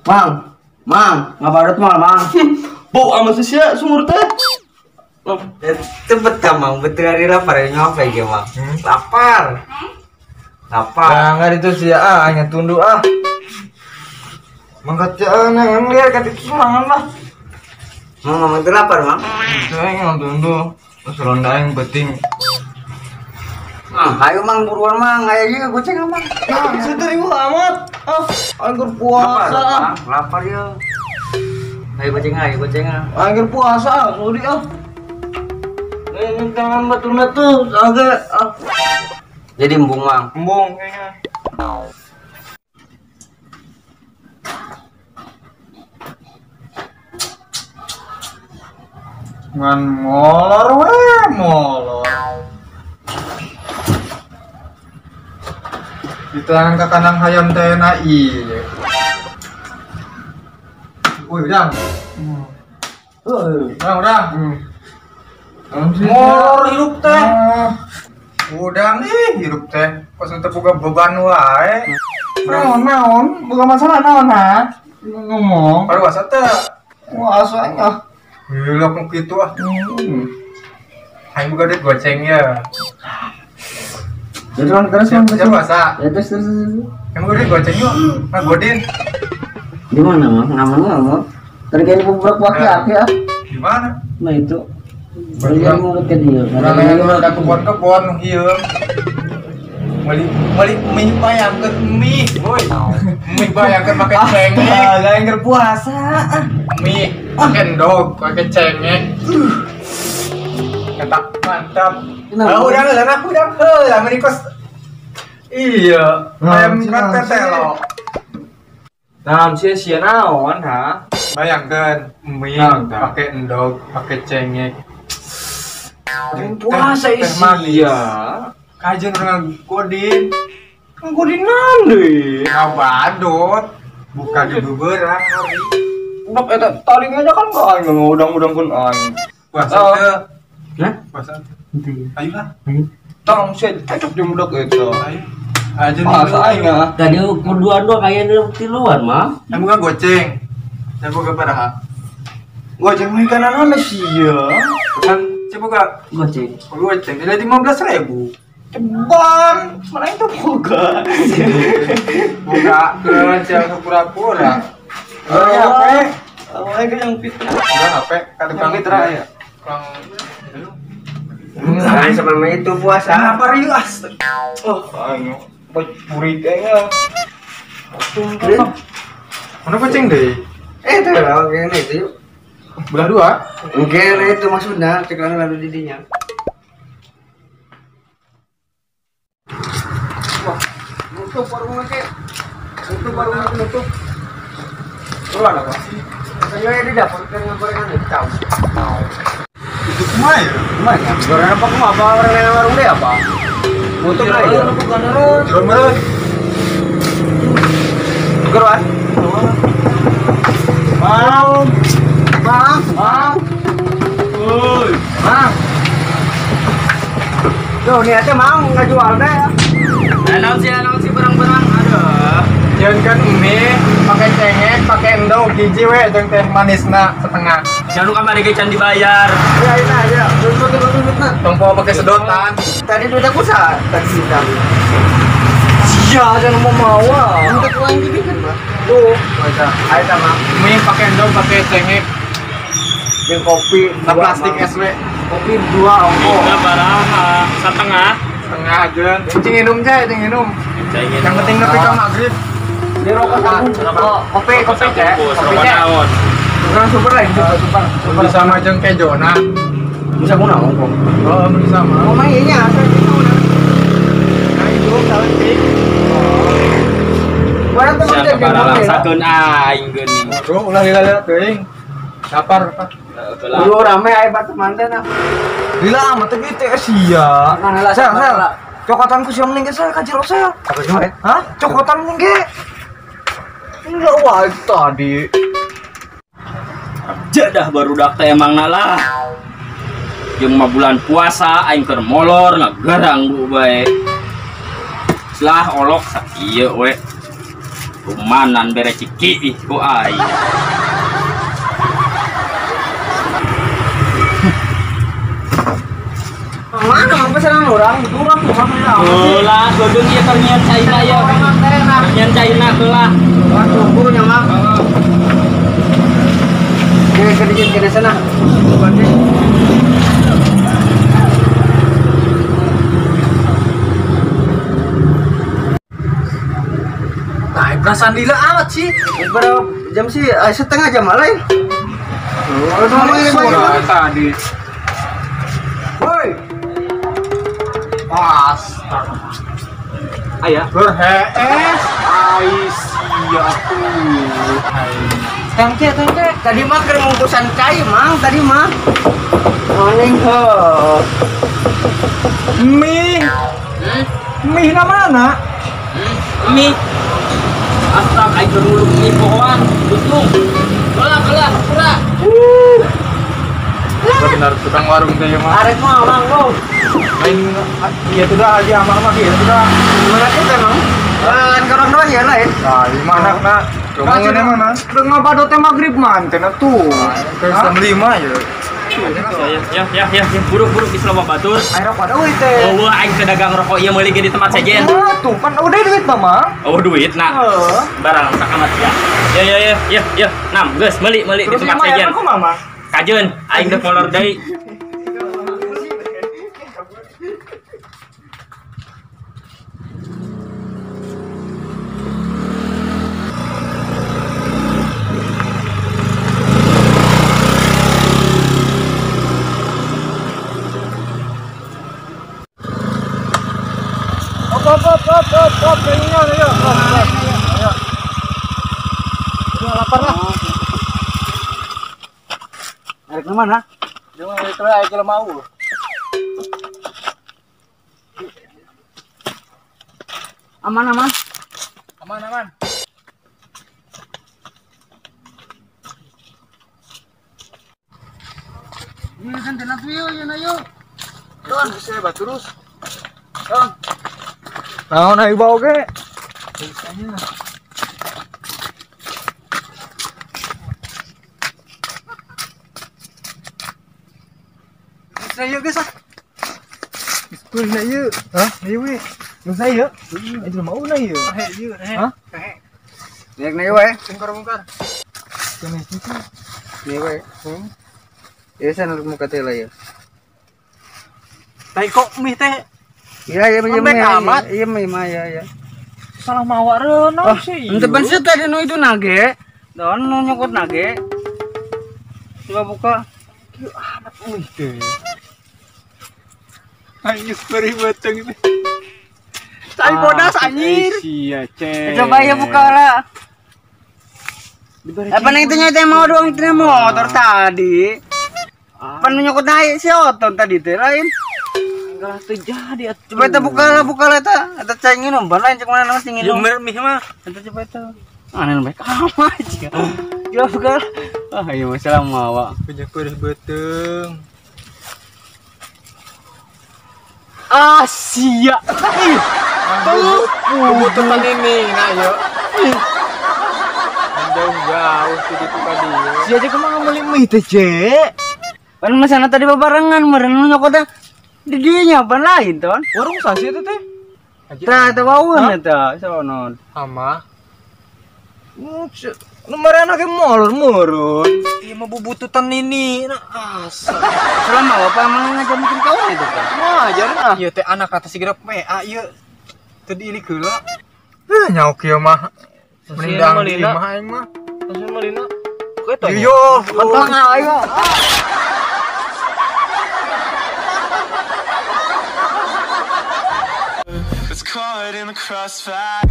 Mang, Mang, ngabarut mal, Mang. Bau amat sih ya sumur teh. Cepet Mang, betul hari lapar ya ngapain ya, Mang? Lapar. Lapar. Jangan itu sih ya, hanya tunduk ah. Mangkat jangan lihat kat itu sorangan lah. Mang, Mang itu lapar, Mang. Saya yang tunduk. Terus ronda yang penting. Mang, ayo Mang buruan Mang, ayo juga goceng Mang. Nah, serius amat. Ah, anggur puasa. Lapar, lapar ya. Ayo goceng, ayo goceng. Anggur puasa, sorry ah. Ini tangan baturna tuh agak ah. Jadi embung Mang. Embung kayaknya. Ngan molor weh, molor. Di tangan ke kanan hayam teh nai. Woi, udang. Udang, udang. Molor hirup teh. Udang ih hirup teh. Kos teu boga beban wae. Naon naon, boga masalah naon ha? Ngomong. Puasa teh. Puasanya. Gila kok kitu ah. Aing boga duit goceng ya. Jadi orang terus Mang terus puasa. Ya terus terus. Emang udah goceng yuk, Mas Godin. Di mana Mang? Namanya Mang. Tadi kayaknya bubrak pakai ya. Di mana? Nah itu. Berarti mau ke dia. Orang ke kebon-kebon ieu. Meuli mie bayangkeun mie, woi. Mie bayangkeun make cengek. Ah, lain keur puasa. Mie pakai endog, pakai cengek. Eta mantap. Oh, udah lah, aku udah heula meni kos. Iya, ayam kan tetelo. Naon sih sia naon ha? Bayangkeun mie pakai endog, pakai cengek. Puasa isi ya. Kajian orang godin. Godinan deh. Ngabadot. Buka di beberang hari. Bab eta taling aja kan ka aing ngudang-udangkeun aing. Puasa teh. Hah? Puasa teh. Ayo lah. Tong sih cocok jeung budak eta. Ayo. Aja puasa aing ah. Tadi kuduan doang aya nu tiluan mah. Emang bukan goceng. Saya boga baraha. Goceng mah ikanan sih ya. Kan saya boga goceng. Goceng jadi 15.000. Ceban, mana itu boga. Boga keun sia pura-pura. Oh, HP. Oh, yang fitra. Enggak HP, ka tukang fitra ya. Tukang Nah, sebelum itu puasa. Kenapa rilas? Oh, ayo. Burik kayaknya. Mana goceng deh? Itu lah, kayaknya itu yuk. Belah dua? Mungkin itu maksudnya, ceklana lalu didinya. Wah, nutup warungnya kek. Nutup warungnya nutup. Keluar apa? Saya di dapur kan gorengan itu tahu. Itu kumaha ya? Kumaha ya? Gorengan apa kumaha? Apa gorengan warung deh apa? Nutup lah ya. Jeruk merah. Geruan. Mau. Bang, bang. Woi, bang. Tuh niatnya mau nggak jual deh. Naon sih barang-barang ada. Jangan kan mie pakai cengek, pakai endog, hiji we jeung teh manisna setengah. Jangan lupa mari can dibayar. Ya ini aja. Tunggu nah. Tompo pakai sedotan. Tadi duit aku sah, tadi sita. Sia, jangan mau mawa. Untuk uang dibikin, Pak. Tuh, baca. Ayo sama. Mie pakai endog, pakai cengek. Yang kopi nah, plastik SW. Kopi dua ongko. Enggak baraha, setengah. Setengah aja. Cing minum aja, cing minum. Yang penting nepi ka maghrib. Di rokok rokok, kopi, kopi cek, kopi cek. Bukan super lah, super. Bisa sama jeung kejona. Bisa guna ongko. Oh, bisa mah. Oh, mah iya nya, nah itu salah sih. Barang tuh siapa barang aing geuning. Bro, ulah lila-lila teuing. Lapar, Pak. Dulu rame aing batu manten ah. Lila amat teh kitu sia. Sel, sel. Cokotanku siam ning ge sel ka jero sel. Apa sih, Hah? Cokotan ning ge. Enggak wae tadi. Jadah barudak teh emang nalah. Jeung mah bulan puasa aing keur molor ngagarang bu bae. Selah olok sakieu we. Kumanan bere ciki ih ku aing. Mana mang pesanan orang? Kurang kurang lah. Ulah, godong ieu ternyata China ya. Ternyata China tuh lah. Wah, tunggu nya mang. Ke dikit ke sana. Nah, perasaan lila amat sih. Berapa jam sih? Setengah jam lain. Oh, tadi. Woi. Pas. Aya. Berhees. Aisyah tuh. Tengke, tengke. Tadi mah keur ngungkusan cai, Mang. Tadi mah. Aneh heuh. Mie. Mie na mana? Mie. Astag aing keur nguluk mie pohoan. Untung. Kalah, kalah, pura. Benar tukang warung teh mah. Arek mah Mang, go. Lain iya tuh dah aja amar mah kieu tuh dah. Mana kita, Mang? Lain korang doang ya lain. Nah, di mana na? Mana mana? Tengah badot teh magrib man teh tuh. Ke jam 5 ya. Ya ya ya ya buruk-buruk di Sloba Batur. Air rokok ada euy teh. Oh, aing teh dagang rokok ieu meuli ge di tempat sejen. Tuh kan udah duit mah, Mang. Oh, duit nah. Barang sakamat ya. Ya ya ya ya ya. Nam, geus meuli meuli di tempat sejen. Terus mama? Kajeun, aing teh molor deui. Hop hop hop hop hop, kayaknya ayo. Ayo. Udah lapar lah. Arek mana? Jangan itu aja kalau mau. Aman aman. Aman aman. Ini kan tenang tuh yo, yo. Don, bisa terus. Don. Naon ayo bawa ge. Saya geus ah. Geus na ieu. Hah? Ieu we. Geus na ieu. Aja mau na ieu. Heh ieu, heh. Hah? Nek na ieu we. Bungkar-bungkar. Kene iki. Ieu we. Ieu sana muka teh lah ya. Tai kok mie teh. Iya, iya, iya, amat. Iya, iya, iya, iya. Salah mawa reunang sih. Ente bensin tadi nu itu nage. Don nu nyokot nage. Coba buka. Kieu amat euy teh. Aing geus perih beteng teh. Cai bodas anjir. Iya, cek. Coba ya buka lah. Apa nang itu nya teh mau doang teh motor tadi. Apa nu nyokot naik si Oton tadi teh lain. Enggak terjadi atuh. Coba eta buka lah eta. Eta cai nginum, ban lain cek mana nama sing nginum. Ya mie mah. Eta coba eta. Aneh baik amat aja. Coba buka. Ah, iya masalah mawa. Punya perih beteng. Ah, sia. Ih. Tuh, kebutuhan ini nah yo. Jauh-jauh sih itu tadi. Sia aja kumaha meuli mie teh, Cek. Pan masana tadi babarengan meureun nu nyokot di dinya pan lain ton. Warung sasi itu teh. Tah teh wawuhan eta sonon. Sama. Nomor anak molor murun. Iya mah bubututan ini. Nah, asa. Selama apa emang ngajar mungkin kawan itu kan? Ngajar ah. Ieu teh anak kata sigera PA ieu. Teu diilik heula. Heuh nyaok ieu mah. Mending di imah aing mah. Langsung melina. Kitu. Yo, mantap ayo. Caught in the crossfire.